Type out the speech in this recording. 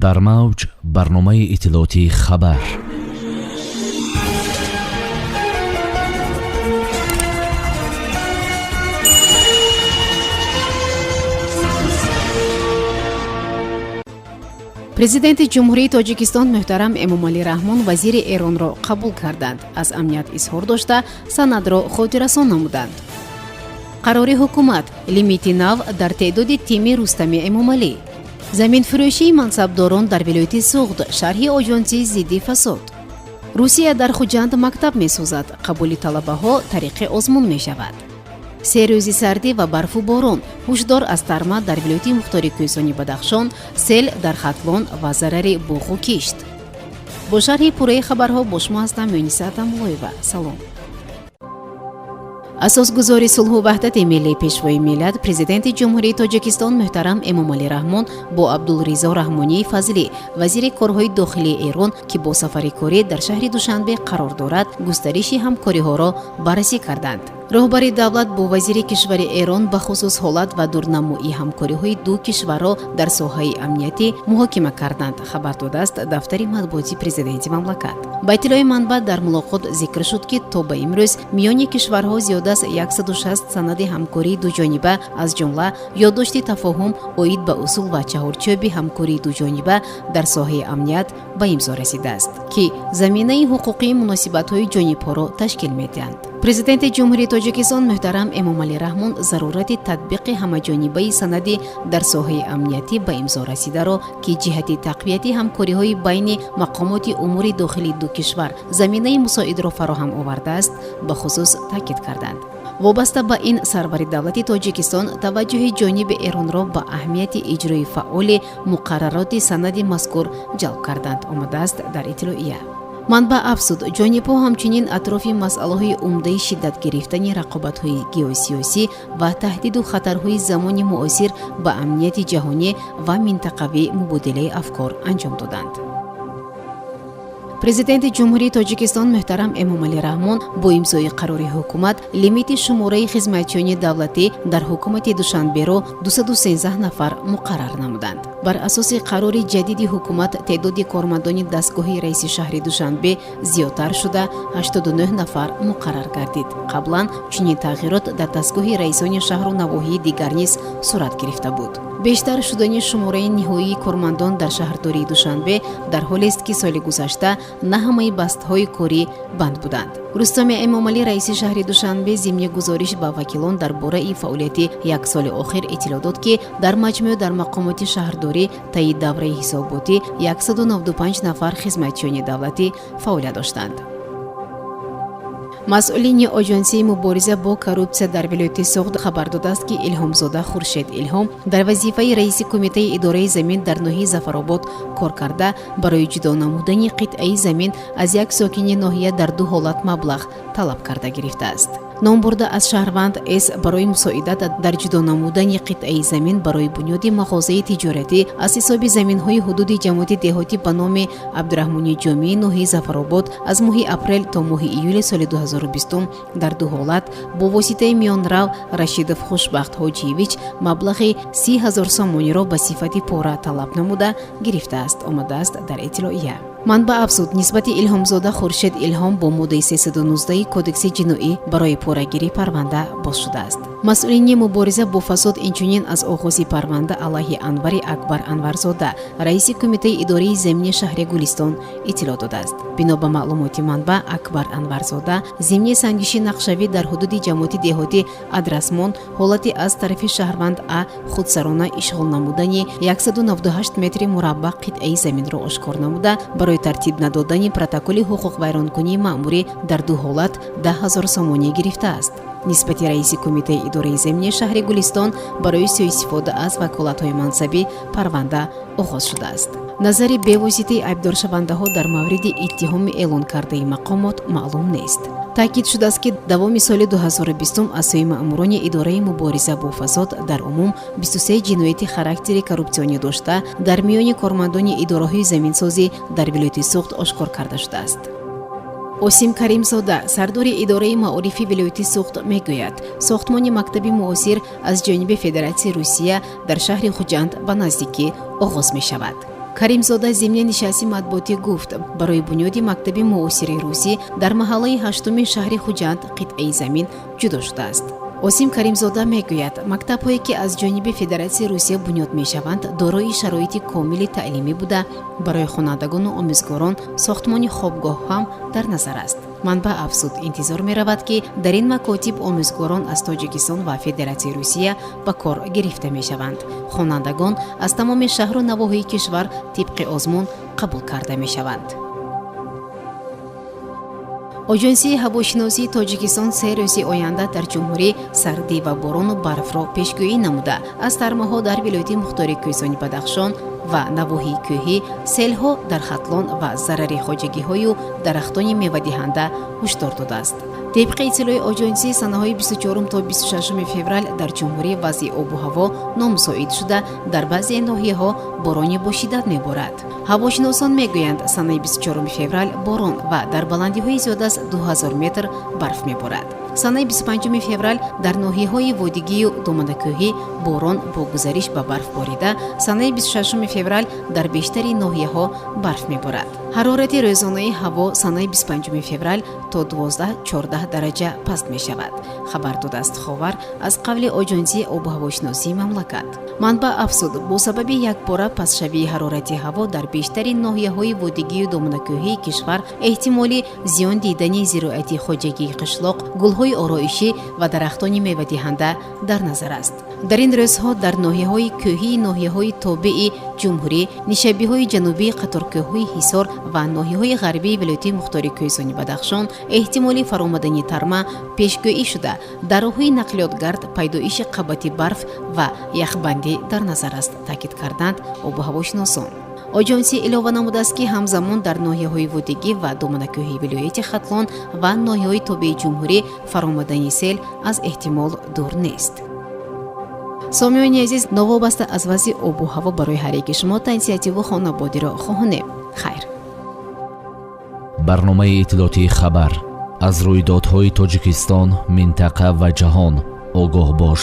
Дар мавҷ барномаи иттилоотии «Хабар». Президенти Ҷумҳурии Тоҷикистон муҳтарам Эмомалӣ Раҳмон вазири Эронро қабул карданд. Аз амният изҳор дошта, санадро хотиррасон намуданд. Қарори ҳукумат: лимити нав дар теъдоди тими Рустами Эмомалӣ. Заминфурӯшии мансабдорон дар вилояти Суғд, шарҳи Оҷонсии зидди фасод. Русия дар Хуҷанд мактаб месозад, қабули талабаҳо тариқи озмун мешавад. 3 рӯзи сардӣ ва барфу борон, ҳушдор аз тарма дар вилояти мухтори Кӯҳистони Бадахшон, сел дар Хатлон ва зарари боғу кишт. Бо шарҳи пурраи хабарҳо бо шумо ҳастам Муниса Атамуллоева. Салом. Асосгузори сулҳу ваҳдати миллӣ, Пешвои миллат, Президенти Ҷумҳурии Тоҷикистон муҳтарам Эмомалӣ Раҳмон бо Абдулризо Раҳмонии Фазлӣ, вазири корҳои дохилии Эрон, ки бо сафари корӣ дар шаҳри Душанбе қарор дорад, густариши ҳамкориҳоро баррасӣ карданд. Роҳбари давлат бо вазири кишвари Эрон бахусус ҳолат ва дурнамои ҳамкориҳои ду кишварро дар соҳаи амниятӣ муҳокима карданд, хабар додааст дафтари матбуоти президенти мамлакат. Ба иттилои манбаъ, дар мулоқот зикр шуд, ки то ба имрӯз миёни кишварҳо зиёда аз 160 санади ҳамкории дуҷониба, аз ҷумла ёддошти тафоҳум оид ба усул ва чаҳорчӯби ҳамкории дуҷониба дар соҳаи амният ба имзо расидааст, ки заминаи ҳуқуқии муносибатҳои ҷонибҳоро ташкил медиҳанд. Президенти Ҷумҳурии Тоҷикистон муҳтарам Эмомалӣ Раҳмон зарурати татбиқи ҳамаҷонибаи санади дар соҳаи амниятӣ ба имзо расидаро, ки ҷиҳати тақвияти ҳамкориҳои байни мақомоти умури дохилии ду кишвар заминаи мусоидро фароҳам овардааст, бахусус таъкид карданд. Вобаста ба ин, сарвари давлати Тоҷикистон таваҷҷӯҳи ҷониби Эронро ба аҳамияти иҷрои фаъоли муқаррароти санади мазкур ҷалб карданд, омадааст дар иттилоия. Манбаъ афзуд, ҷонибҳо ҳамчунин атрофи масъалаҳои умдаи шиддат гирифтани рақобатҳои геосиёсӣ ва таҳдиду хатарҳои замони муосир ба амнияти ҷаҳонӣ ва минтақавӣ мубодилаи афкор анҷом доданд. Президенти Ҷумҳурии Тоҷикистон муҳтарам Эмомалӣ Раҳмон бо имзои қарори ҳукумат лимити шумораи хизматчиёни давлатӣ дар ҳукумати Душанберо 213 нафар муқаррар намуданд. Бар асоси қарори ҷадиди ҳукумат, теъдоди кормандони дастгоҳи раиси шаҳри Душанбе зиёдтар шуда, 89 нафар муқаррар гардид. Қаблан чунин тағйирот дар дастгоҳи раисони шаҳру навоҳии дигар низ сурат гирифта буд. Бештар шудани шумораи ниҳоии кормандон дар шаҳрдории Душанбе дар ҳолест, ки соли гузашта на ҳамаи бастҳои корӣ банд буданд. Рустами Эмомалӣ, раиси шаҳри Душанбе, зимни гузориш ба вакилон дар бораи фаъолияти як соли охир иттилоъ дод, ки дар маҷмӯъ дар мақомоти шаҳрдорӣ таи давраи ҳисоботӣ 195 нафар хизматчиёни давлатӣ фаъолият доштанд. Масъулини Оҷонсии мубориза бо коррупсия дар вилояти Суғд хабар додааст, ки Илҳомзода Хуршед Илҳом дар вазифаи раиси кумитаи идораи замин дар ноҳияи Зафаробод кор карда, барои ҷудо намудани қитъаи замин аз як сокини ноҳия дар ду ҳолат маблағ талаб карда гирифтааст. Номбурда аз шаҳрванд С барои мусоидат дар ҷудо намудани қитъаи замин барои бунёди мағозаи тиҷоратӣ аз ҳисоби заминҳои ҳудуди ҷамоати деҳотӣ ба номи Абдураҳмони Ҷомии ноҳияи Зафаробод аз моҳи апрел то моҳи июли соли 2020 дар ду ҳолат бо воситаи миёнрав Рашидов Хушбахт Ҳоҷиевич маблағи 30 000 сомониро ба сифати пора талаб намуда гирифтааст, омадааст дар иттилоия. Манбаъ афзуд, нисбати Илҳомзода Хуршед Илҳом бо моддаи 319 Кодекси ҷиноӣ барои порагирӣ парванда боз шудааст. Масъулини мубориза бо фасод инчунин аз оғози парванда алайҳи Анвари Акбар Анварзода, раиси кумитаи идораи замини шаҳри Гулистон, иттилоъ додааст. Бино ба маълумоти манбаъ, Акбар Анварзода зимни сангиши нақшавӣ дар ҳудуди ҷамоати деҳотӣ Адрасмон ҳолати аз тарафи шаҳрванд А худсарона ишғол намудани 198 метри мураббаъ қитъаи заминро ошкор намуда, барои тартиб надодани протоколи ҳуқуқвайронкунии маъмурӣ дар ду ҳолат 10 000 сомонӣ гирифтааст. Нисбати раиси кумитаи идораи замини шаҳри Гулистон барои сӯистифода аз ваколатҳои мансабӣ парванда оғоз шудааст. Назари бевоситаи айбдоршавандаҳо дар мавриди иттиҳоми эълон кардаи мақомот маълум нест. Таъкид шудааст, ки давоми соли 2020 аз сӯи маъмурони идораи мубориза бо фасод дар умум 23 ҷинояти характери коррупсионӣ дошта дар миёни кормандони идораҳои заминсозӣ дар вилояти Суғд ошкор карда шудааст. Осим Каримзода, сардори идораи маорифи вилояти Суғд, мегӯяд, сохтмони мактаби муосир аз ҷониби Федератсияи Русия дар шаҳри Хуҷанд ба наздикӣ оғоз мешавад. Каримзода зимни нишасти матбуотӣ гуфт, барои бунёди мактаби муосири русӣ дар маҳаллаи ҳаштуми шаҳри Хуҷанд қитъаи замин ҷудо шудааст. Осим Каримзода мегӯяд, мактабҳое, ки аз ҷониби Федератсияи Русия бунёд мешаванд, дорои шароити комили таълимӣ буда, барои хонандагону омӯзгорон сохтмони хобгоҳ ҳам дар назар аст. Манбаъ афзуд, интизор меравад, ки дар ин макотиб омӯзгорон аз Тоҷикистон ва Федератсияи Русия ба кор гирифта мешаванд. Хонандагон аз тамоми шаҳру навоҳии кишвар тибқи озмун қабул карда мешаванд. Оҷонсии ҳавошиносии Тоҷикистон 3 рӯзи оянда дар ҷумҳурӣ сардӣ ва борону барфро пешгӯӣ намуда, аз тармаҳо дар вилояти мухтори Кӯҳистони Бадахшон ва навоҳии кӯҳӣ, селҳо дар Хатлон ва зарари хоҷагиҳою дарахтони мевадиҳанда ҳушдор додааст. Тибқи иттилои оҷонсӣ, санаҳои 24 то 26 феврал дар ҷумҳурӣ вазъи обу ҳаво номусоид шуда, дар баъзе ноҳияҳо борони бошиддат меборад. Ҳавошиносон мегӯянд, санаи 24 феврал борон ва дар баландиҳои зиёд аз 2000 метр барф меборад. Санаи 25 феврал дар ноҳияҳои водигию доманакӯҳӣ борон бо гузариш ба барф борида, санаи 26 феврал дар бештари ноҳияҳо барф меборад. Ҳарорати рӯзонаи ҳаво санаи 25 феврал то 12-14 дараҷа паст мешавад, хабар додааст Ховар аз қавли оҷонсии обу ҳавошиносии мамлакат. Манбаъ афзуд, бо сабаби якбора пастшавии ҳарорати ҳаво дар бештари ноҳияҳои водигию доманакӯҳии кишвар эҳтимоли зиён дидани зироати хоҷагии қишлоқ, гулҳои ороишӣ ва дарахтони мевадиҳанда дар назар аст. Дар ин рӯзҳо дар ноҳияҳои кӯҳии ноҳияҳои тобеи ҷумҳурӣ, нишабиҳои ҷанубии қаторкӯҳҳои Ҳисор ва ноҳияҳои ғарбии вилояти мухтори Кӯҳистони Бадахшон эҳтимоли фаромадани тарма пешгӯӣ шуда, дар роҳҳои нақлиётгард пайдоиши қабати барф ва яхбандӣ дар назар аст, таъкид карданд обуҳавошиносон. Оҷонсӣ илова намудааст, ки ҳамзамон дар ноҳияҳои водигӣ ва доманакӯҳии вилояти Хатлон ва ноҳияҳои тобеи ҷумҳурӣ фаромадани сел аз эҳтимол дур нест. Сомиёни азиз, новобаста аз вазъи обу ҳаво, барои ҳар яки шумо тансиҳативу хонободиро хоҳонем. Хайр. Барномаи иттилоотии «Хабар». Аз рӯйдодҳои Тоҷикистон, минтақа ва ҷаҳон огоҳ бош.